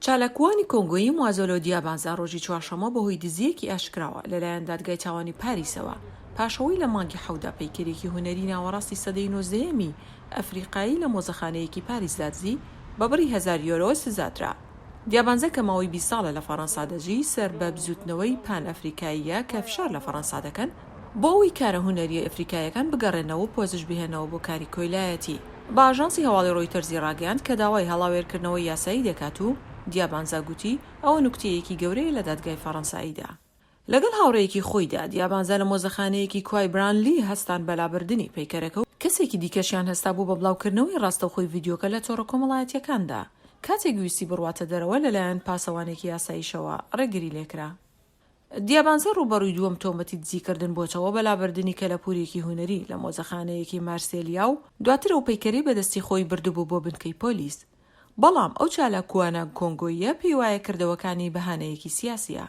چالاکوانی کۆنگۆیی موازۆلۆ دیابانزا ڕۆژی چوارشەممە بەهۆی دزییەکی ئاشکراوە لەلایەن دادگای تاوانی پاریسەوە پاش ئەوەی لە مانگی حەوتدا پەیکەرێکی هونەری ناوەڕاستی سەدەی نۆزدەیەمی ئەفریقایی لە مۆزەخانەیەکی پاریسدا دزی بە بڕی هەزار یۆرۆ سزادرا. دیابانزا کە ماوەی 20 ساڵە لە فەڕەنسا دەژی، سەر بە بزووتنەوەی پان ئەفریکاییە کە فشار لە فەڕەنسا دەکەن بۆ ئەوەی کارە هونەرییە ئەفریکاییەکان بگەڕێنەوە و پۆزش بهێنەوە بۆ کاری کۆیلایەتی. بە ئاژانسی هەواڵی ڕۆیتەرزی ڕاگەیاند کە داوای هەڵاوێرکردنەوەی یاسایی دەکات و دیابانزا گوتی ئەوە نوکتەیەکی گەورەیە لە دادگای فەڕەنساییدا. لەگەڵ هاوڕێیەکی خۆیدا، دیابانزا لە مۆزەخانەیەکی کوای برانلی هەستان بە لابردنی پەیکەرەکە و کەسێکی دیکەشیان هەستابوو بە بڵاوکردنەوەی ڕاستەوخۆی ڤیدیۆکە لە تۆڕە کۆمەڵایەتییەکاندا. کاتێک ویستی بڕواتە دەرەوە لەلایەن پاسەوانێکی ئاسایشەوە ڕێگری لێکرا. دیابانزا ڕووبەڕووی دووەم تۆمەتی دزیکردن بۆتەوە بە لابردنی کەلەپوورێکی هونەری لە مۆزەخانەیەکی مارسێلیا و دواتر ئەو پەیکەرەی بەدەستی خۆی بردبوو بۆ بنکەی پۆلیس. بەڵام ئەو چالاکوانە کۆنگۆییە پێیوایە کردەوەکانی بەهانەیەکی سیاسییە.